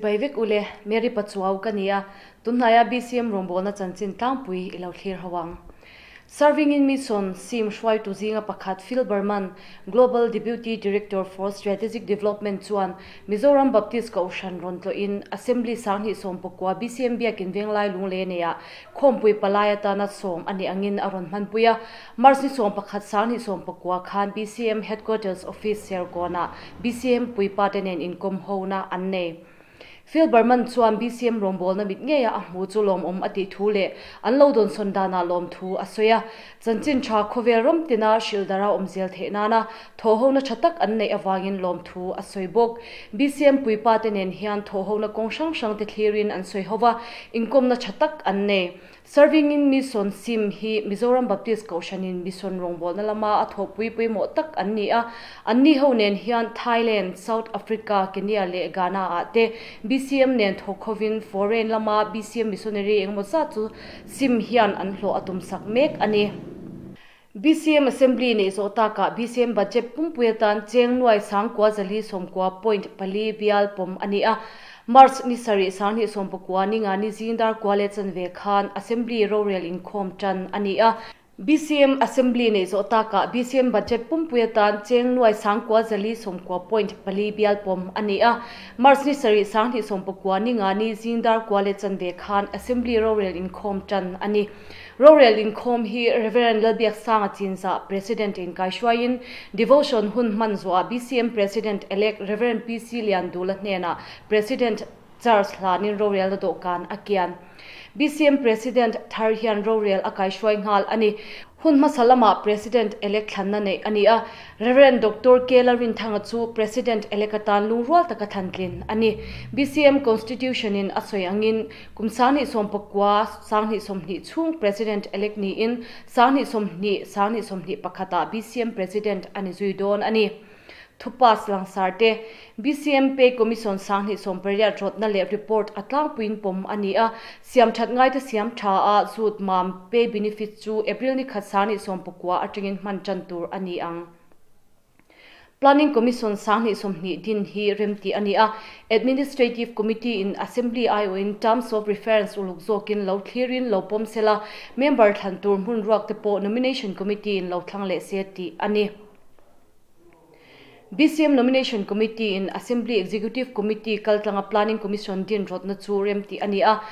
Chibai vek ule, Mary Pachuau ka ni a, tunhnaia BCM rawngbawlna chanchin tlangpui i lo thlir ho ang. Serving in Mission sim hruaitu zinga pakhat Phil Berman, Global Deputy Director for Strategic Development chuan Mizoram Baptist Kohhran rawn tlawhin Assembly 2019 BCM Biakin Venglai Lunglei neiah khawmpui palai atana sawm a nih angin a rawn hmanpui a. March ni 11 2019 khan BCM Headquarters Office Serkawnah BCM puipa te nen inkawm hona an nei. Phil Berman chuan BCM rawngbawlna mit ngeia a hmu chu lawmawm a tih thu leh an lo dawnsawn danah lawm thu a sawi a. Chanchin tha khawvel ram tina hrilhdara awm zel theih nana thawhhona tha tak an neih avangin lawm thu a sawi bawk. BCM puipa te nen hian thawhhona kawng hrang hrang te thlirin an sawi ho va, inkawmna tha tak an nei. Serving in Mission Sim hi Mizoram Baptist Kohhranin Mission rawngbawlna lama a thawhpui pawimawh tak an ni a. Anni ho nen hian Thailand, South Africa, Kenya leh Ghana ah te BCM nen thawk hovin foreign lama BCM missionary engemaw zat chu Sim hian an hlawh a tumsak mek a ni. BCM Assembly neih zawh takah BCM budget pumpui atan cheng nuai 9490.4 bial pawm a ni a. March ni sarih 2019 ni nga ni zing dar kua leh chanve khan Assembly rorel inkhawm tan a ni a. BCM Assembly neih zawh takah BCM budget pumpui atan cheng nuai 9490.4 bial pawm a ni a. March ni sarih 2019 ni nga ni zing dar kua leh chanve khan Assembly rorel inkhawm tan a ni. Rorel inkhawm hi Reverend Lalbiaksanga Chinzah President in kaihruaiin Devotion hun hman zuah BCM President elect Reverend PC Liandula hnenah President Charles hlanin rorel na dawhkan a kian. BCM President thar hian rorel a kaihruai nghal a ni. Hun hmasa lamah President elect thlanna neih a ni a. Reverend Doctor K Lalrinthanga chu President elect atan lungrual taka thlantlin a ni. BCM Constitution in a sawi angin kum 2019 2020 chhung President elect niin 2020 2021 ah BCM President a ni zui dawn a ni. Thupas langsar te BCM Pay Commission 2018 rawtna leh report a tlangpuiin pawm a ni a. Siam that ngai te siam tha a zut mam pay benefit chu April ni khat 2019 atangin hman tan tur a ni ang. Planning Commission 2020 din hi remti a ni a. Administrative Committee in Assembly aiawh in Terms of Reference uluk zawkin lo thlirin lo pawm sela member thlan tur hmun ruak te pawh Nomination Committee in lo thlang leh se tih a ni. BCM Nomination Committee in Assembly Executive Committee kaltlanga Planning Commission din rawtna chu remti a ni a.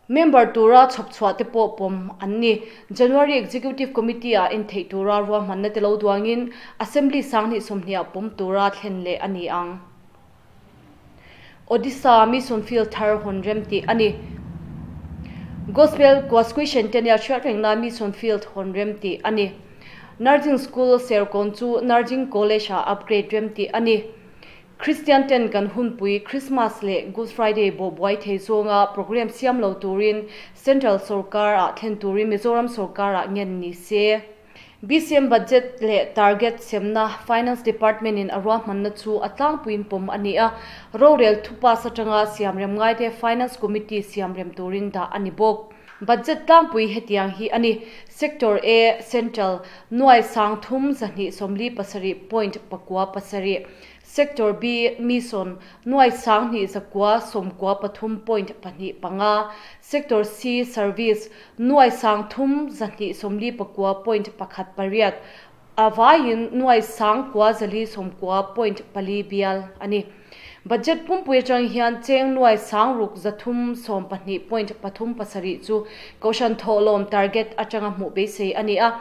Member tura chhawp chhuah te pawh pawm an ni. January Executive Committee ah en theih tura ruahmanna te lo duangin Assembly 2020 ah pawm tura thlen leh a ni ang. Odisha Mission Field thar hawn remti a ni. Gospel Quasqui Centennial hriat rengna Mission Field hawn remti a ni. Nursing School Serkawn chu Nursing College ah upgrade remti a ni. Christian ten kan hunpui Christmas leh Good Friday bo buai thei zawnga program siam lo turin Central Sarkar ah thlen turin Mizoram Sarkar ah ngen ni se. BCM budget leh target semna Finance Department in a ruahmanna chu a tlangpuiin pawm a ni a. Rorel thupas atanga siam rem ngai te Finance Committee siam rem turin dah a ni bawk. Budget tlangpui hetiang hi a ni. Sector A Central nuai 3277.97 Sector B Mission nuai 2193.25 Sector C Service nuai 3279.18 awaiin nuai 9490.4 bial ani. Budget pumpui atang hian cheng nuai 6312.37 chu Kohhran thawhlawm target atanga hmuh beisei a ni a.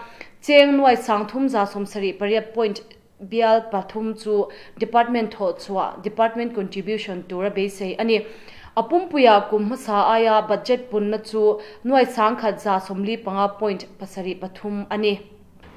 Cheng nuai 3378 point bial pathum chu department thawh chhuah department contribution tura beisei a ni. A pumpuia kum hmasa aia budget punna chu nuai 1145.73 a ni.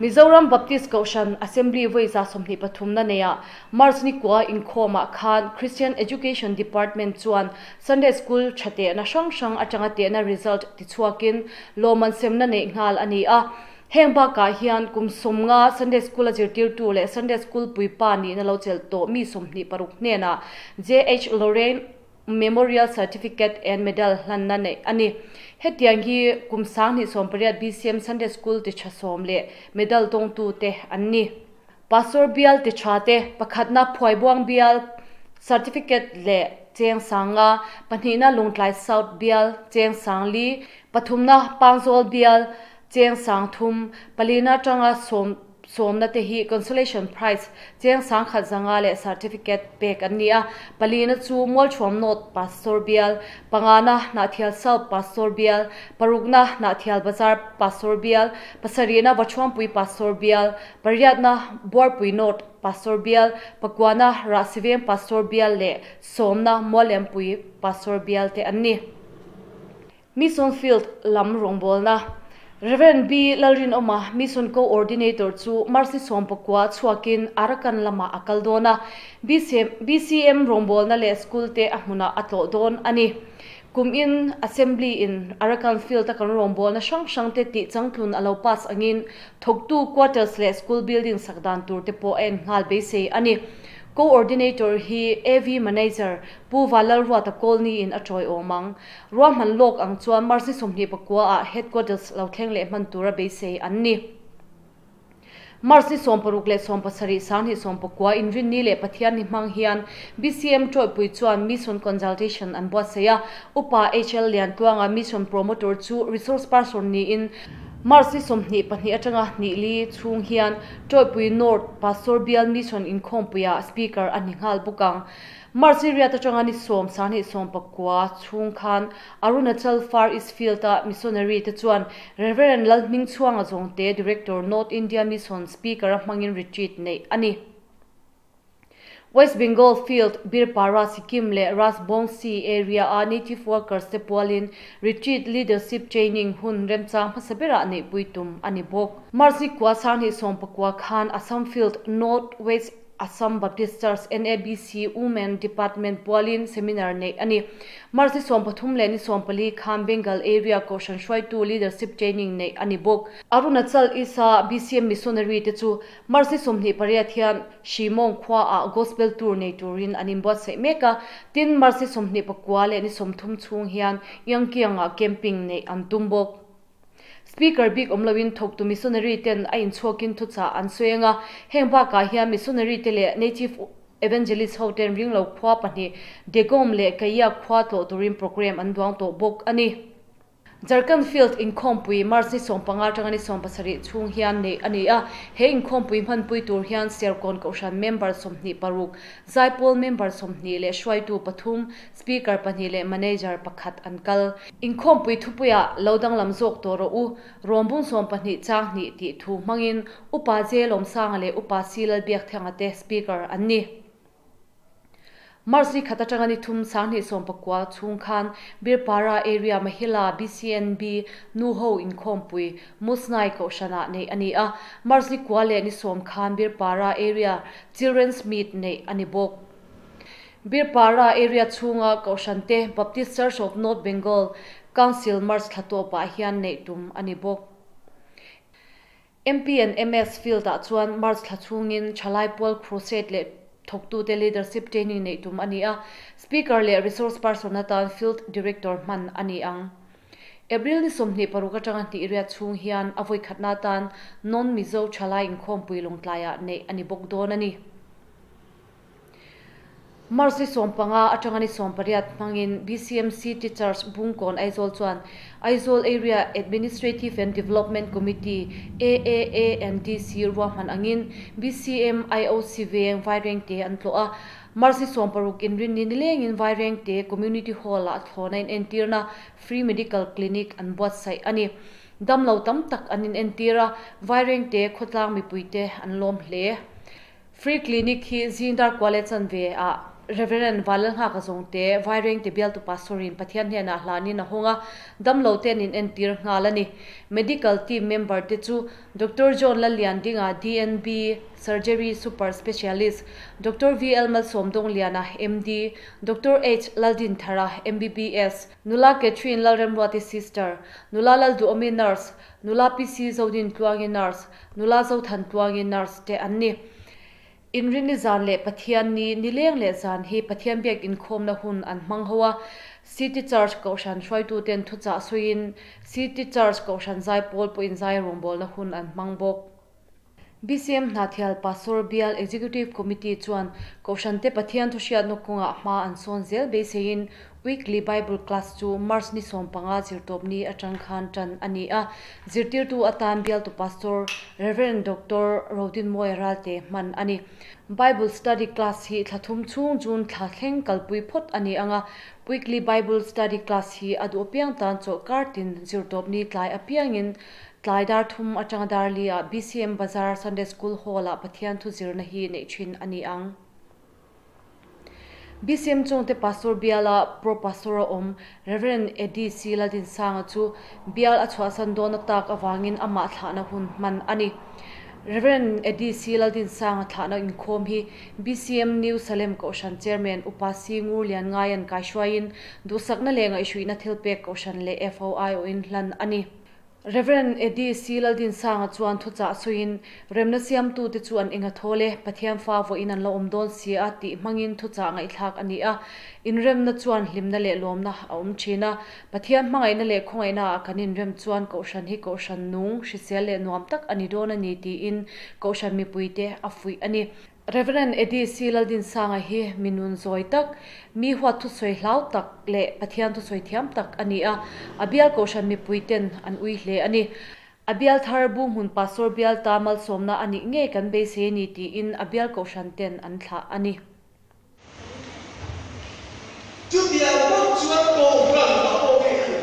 Mizoram Baptist Kohhran Assembly voi za 23 na neia March ni kwa inkhawmah khan Christian Education Department chuan Sunday School thate na hrang hrang atanga te na result ti chhuakin lawman semna nei nghal a ni a. Heng bakah hian kum sawmnga Sunday School a zirtir tu leh Sunday School puipa ni na lo chel tawh mi 26 hnena JH Lorraine Memorial Certificate and Medal hlanna nei ani. Hetiang hi kum 2018 BCM Sunday School ti tha sawm leh medal tawng tu te an ni. Pastor bial ti tha te pakhatna phuai buang bial certificate leh Cheng 5,000, pahnihna Lawngtlai South bial Cheng 4,000, pathumna Pangzawl bial Cheng 3,000, palina atanga sawm sawmna te hi consolation prize Cheng 1,500 leh certificate pek an ni a. Palina chu Mualṭhuam North Pastor bial, pangana Hnahthial South Pastor bial, parukna Hnahthial Bazar Pastor bial, pasarihna Vaṭhuampui Pastor bial, pariatna Buarpui North Pastor bial, pakuana Rahsiveng Pastor bial leh sawmna Muallianpui Pastor bial te an ni. Mission Field lam rawngbawlna Rev. B. Lalrinawma Mission Co-ordinator chu March ni 19 chhuakin Arakan lamah a kal dawn a, BCM rawngbawlna leh school te a hmunah a tlawh dawn a ni. Kum in Assembly in Arakan Field a kan rawngbawlna hrang hrang te tih changtlun a lo pass angin thawktu quarters leh school building sak dan tur te pawh a en nghal beisei a ni. Co-ordinator hi AV Manager Pu Vanlalruata Kawlni in a tawiawm ang. Ruahman lawk ang chuan March ni 29 ah Headquarters lo thleng leh hman tura beisei an ni. March ni 16 leh 17 2019 inrinni leh Pathianni hmang hian BCM tawihpui chuan Mission Consultation an buatsaih a, Upa HL Liantluanga Mission Promoter chu Resource Person niin March ni 22 atanga hnih li chhung hian Tawihpui North Pastor Bial Mission inkhawmpuiah Speaker a ni nghal bawk ang. March ni riat atanga ni 10 2019 chhung khan Arunachal Far East Field a missionary te chuan Reverend Lalhming Chhuanga Zawngte Director North India Mission Speaker a hmangin retreat neih a ni. West Bengal Field, Birpara, Sikkim leh Rajbongshi area a native workers te pualin retreat leadership training hun remchang hmasa berah neihpui tum a ni bawk. March ni kua 2019 khan Assam Field North West Assam Baptist Church, NABC, Women Department pualin seminar neih a ni. March ni 13 leh ni 14 khan Bengal Area Kohhran hruaitu Leadership Training neih a ni bawk. Arunachal East a BCM Missionary te chu March ni 28 hian Shimong khua ah Gospel Tour nei turin an inbuatsaih mek a, tin March ni 29 leh ni 30 chhung hian Yangkiang ah camping neih an tum bawk. Speaker bik awm loin thawktu missionary ten a inchhuakin thuchah an sawi anga, heng bakah hian missionary te leh native evangelist ho ten ringlo khua pahnih Degom leh Kaiya khua tlawh turin program an duang tawh bawk a ni. Jharkhand Field inkhawmpui March ni 15 atanga ni 17 chhung hian neih a ni a, he inkhawmpui hmanpui tur hian Serkawn Kohhran member 26, Zaipawl member 20 leh hruaitu pathum, Speaker pahnih leh Manager pakhat an kal. Inkhawmpui thupuiah lo danglam zawk tawh rawh u, Rawmbung 12 chang hnih tih thu hmangin Upa J Lawmsanga leh Upa C Lalbiakthianga te Speaker an ni. March ni khat atanga ni thum 2019 chhung khan Birpara Area Mahila BCNB nu ho inkhawmpui Musnai Kohhranah neih a ni a, March ni kua leh ni 10 khan Birpara Area Children's Meet neih a ni bawk. Birpara Area chhunga Kohhran te Baptist Church of North Bengal Council March thla tawpah hian neih tum a ni bawk. MP and MS Field ah chuan March thla chhungin Thalai Pual Crusade leh thawktute Leadership Training neih tum a ni a, Speaker leh Resource Person atan Field Director hman a ni ang. April ni 26 atanga hnih riat chhung hian a vawikhatna atan Non-Mizo Thalai inkhawmpui Lawngtlaiah neih a ni bawk dawn a ni. March ni 15 atanga ni 18 hmangin BCM City Church Bungkawn Aizawl chuan Aizawl Area Administrative and Development Committee, AAANDC, ruahman angin BCM IOC veng Vairengte an tlawh a. March ni 16 inrinni nilengin Vairengte Community Hall-ah thlawhna inentirna Free Medical Clinic an buatsaih a ni. Damlo tam tak an inentir a, Vairengte khawtlang mipuite an lawm hle. Free Clinic hi zingdar kual leh chanve ah Reverend Vanlalnghaka Zawngte, Vairengte bialtu Pastorin Pathian hnenah hlanin a hawng a, damlo te an inentir nghal a ni. Medical team member te chu Doctor John Lalliandinga, DNB, Surgery Super Specialist, Doctor VL Malsawmdawngliana, MD, Doctor H Laldinthara, MBBS, Nula Catherine Lalremruati Sister, Nula Lalduhawmi Nurse, Nula PC Zodin Tluangi Nurse, Nula Zothan Tluangi Nurse te an ni. Inrinni zan leh Pathian ni nileng leh zan hi Pathian biak inkhawmna hun an hmang ho a, City Church Kohhran hruaituten thuchah sawiin City Church Kohhran Zaipawl pawhin zai rawngbawlna hun an hmang bawk. BCM Hnahthial Pastor Bial Executive Committee chuan Kohhrante Pathian thuhriatna kawngah hma an sawn zel beiseiin Weekly Bible Class chu March ni 15 zirtawpni atang khan tan a ni a. Zirtirtu atan Bialtu Pastor Rev. Doctor Rodinmawia Ralte hman a ni. Bible Study Class hi thla thum chhung June thla thleng kalpui phawt a ni ang a. Weekly Bible Study Class hi a duh apiang tan chawlhkar tin zirtawpni tlai apiangin Tlai dar thum atanga dar li ah BCM Bazar Sunday School Hall ah Pathian thu zirna hi neih thin a ni ang. BCM chungte Pastor biala Pro Pastor a awm Rev. Eddie C. Laldinsanga chu bial a chhuahsan dawn a tak avangin amah thlahna hun hman a ni. Rev. Eddie C. Laldinsanga thlahna inkhawm hi BCM New Salem Kohhran Chairman Upa C. Ngurlianngaian kaihruaiin duhsakna leh ngaihhruihna thilpek Kohhran leh FOI awhin hlan a ni. Rev. Eddie C. Laldinsanga chuan thuchah sawiin, Remna siamtute chu an enga thawl e, Pathian fa vawiin an lo awm dawn si a tih hmangin thuchah ngaihthlak a ni a. Inremna chuan hlimna leh lawmna a awm thin a. Pathian hmangaihna leh khawngaihnaah kan inrem chuan Kohhran hi Kohhran nung, hrisel leh nuam tak a ni dawn a ni tiin Kohhran mipuite a fuih a ni. Rev. Eddie C. Laldinsanga hi mi nun zawi tak, mi huat thusawi hlau tak leh Pathian thusawi thiam tak a ni a, a bial Kohhran mipuiten an ui hle a ni. A bial thar bu hmun Pastor bial ta malsawmna a nih ngei kan beisei a ni tiin a bial Kohhran ten an thlah a ni. Chutiang bawk chuan Kohhran a awm e a ni.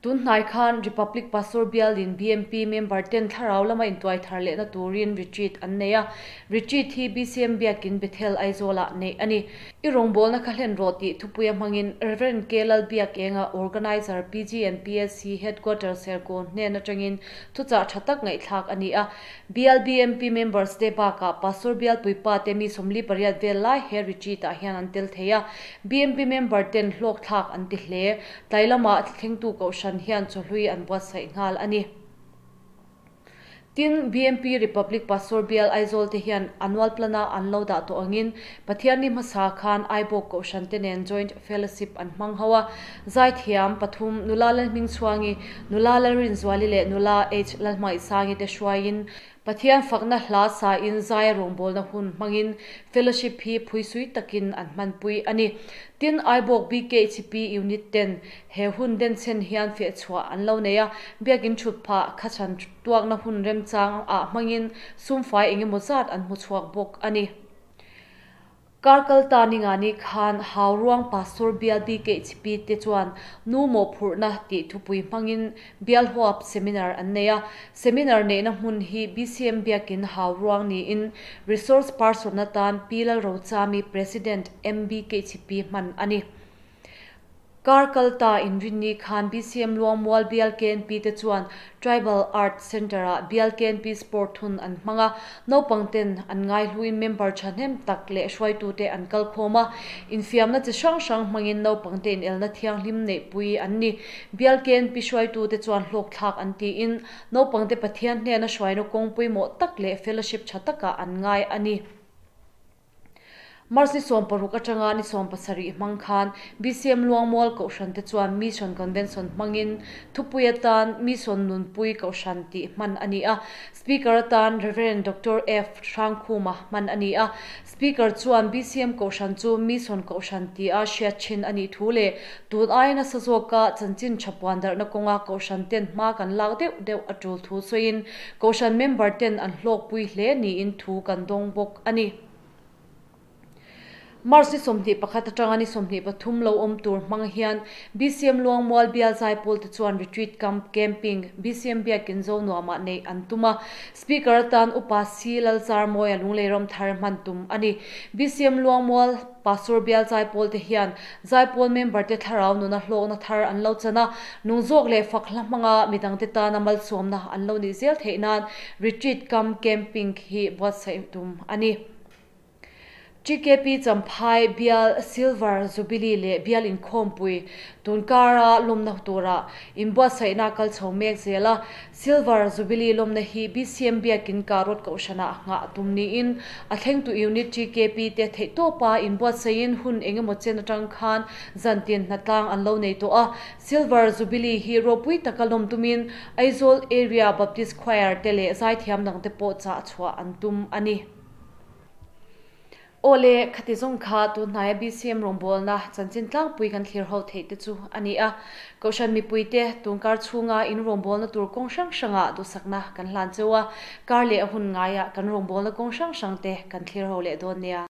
Tun hnai khan Republic Pastor bialin BMP member ten thlarau lama intuai thar lehna turin retreat an nei a. Retreat hi BCM Biakin Bethel Aizawlah neih a ni. I rawngbawlna kha hlen rawh tih thupuia hmangin Rev. K. Lalbiakenga Organizer PG and PSC Headquarters Serkawn hnen atangin thuchah tha tak ngaihthlak a ni a. Bial BMP members te bakah Pastor bialpuipa te mi 48 vel lai he retreat ah hian an tel thei a. BMP member ten hlawk thlak an ti hle. Tlai lamah thlengtu Kohhran hian chawhlui an buatsaih nghal a ni. Tin, BMP Republic Pastor bial Aizawl te hian annual plan a an lo dah tawh angin Pathianni hmasa khan Aibawk Kohhran te nen Joint Fellowship an hmang ho a. Zaithiam pathum Nula Lalhmingchhuangi, Nula Lalrinzuali leh Nula H Lalhmaihsangi te hruaiin Pathian fakna hla sain zaia rawngbawlna hun hmangin fellowship hi phuisui takin an hmanpui a ni. Tin, Aibawk BKHP Unit ten he hun denchhen hian fehchhuah an lo nei a, biakin thut phah khachhan tuakna hun remchang ah hmangin sumfai engemaw zat an hmu chhuak bawk a ni. Kar kal ta ningani khan Hauruang Pastor bial BKHP te chuan nu mawhphurhna tih thupui hmangin bial huap seminar an nei a. Seminar neihna hmun hi BCM biakin Hauruang niin Resource Person atan Pi Lalrochami President MBKHP hman a ni. Kar kal ta inrinni khan BCM Luangmual bial KNP te chuan Tribal Art Centre ah bial KNP Sport hun an hmang a, naupang ten an ngaihluin member thahnem tak leh hruaitute an kal khawm a, infiamna chi hrang hrang hmangin naupang te inelna thianghlim neihpui an ni. Bial KNP hruaitute chuan hlawkthlak an tiin naupang te Pathian hnena hruaina kawng pawimawh tak leh fellowship tha takah an ngai a ni. March ni 16 atanga ni 17 hmang khan BCM Luangmual Kohhran te chuan Mission Convention hmangin thupui atan Mission Nunpui Kohhran tih hman a ni a. Speaker atan Rev. Doctor F. Hrangkhuma hman a ni a. Speaker chuan BCM Kohhran chu Mission Kohhran tia hriat thin a nih thu leh tun aia nasa zawka chanchin tha puan darhna kawnga Kohhran ten hma kan lak deuh deuh a tul thu sawiin Kohhran member ten an hlawkpui hle niin thu kan dawng bawk a ni. March ni 21 atanga ni 23 lo awm tur hmang hian BCM Luangmual bial Zaipawl te chuan retreat camp camping BCM biakin zo nuamah neih an tum a. Speaker atan Upa C Lalzarmawia Lunglei ram thar hman tum a ni. BCM Luangmual Pastor bial Zaipawl te hian Zaipawl member te thlarau nuna hlawkna thar an lo chan a, nung zawk leh fak hla hmanga midang te tana malsawmna an lo nih zel theih nan retreat camp camping hi buatsaih tum a ni. TKP Champhai Bial Silver Jubilee leh Bial Inkhawmpui tunkara lawmna tura inbuatsaihna kal chho mek zel a. Silver Jubilee lawmna hi BCM biakin Karot Kohhrana nghah tum niin a thlengtu Unit TKP te theihtawpa inbuatsaihin hun engemaw chen atang khan zantin hnatlang an lo nei tawh a. Silver Jubilee hi ropui taka lawm tumin Aizawl Area Baptist Choir te leh zaithiam dangte pawh chah chhuah an tum a ni. Awle, khati zawng kha tunhnaia BCM rawngbawlna chanchin tlangpui kan thlir ho theih te chu a ni a. Kohhran mipuite tunkar chhunga in rawngbawlna tur kawng hrang hrangah duhsakna kan hlan cheu a, kar leh a hun ngaiah kan rawngbawlna kawng hrang hrangte kan thlir ho leh dawn nia.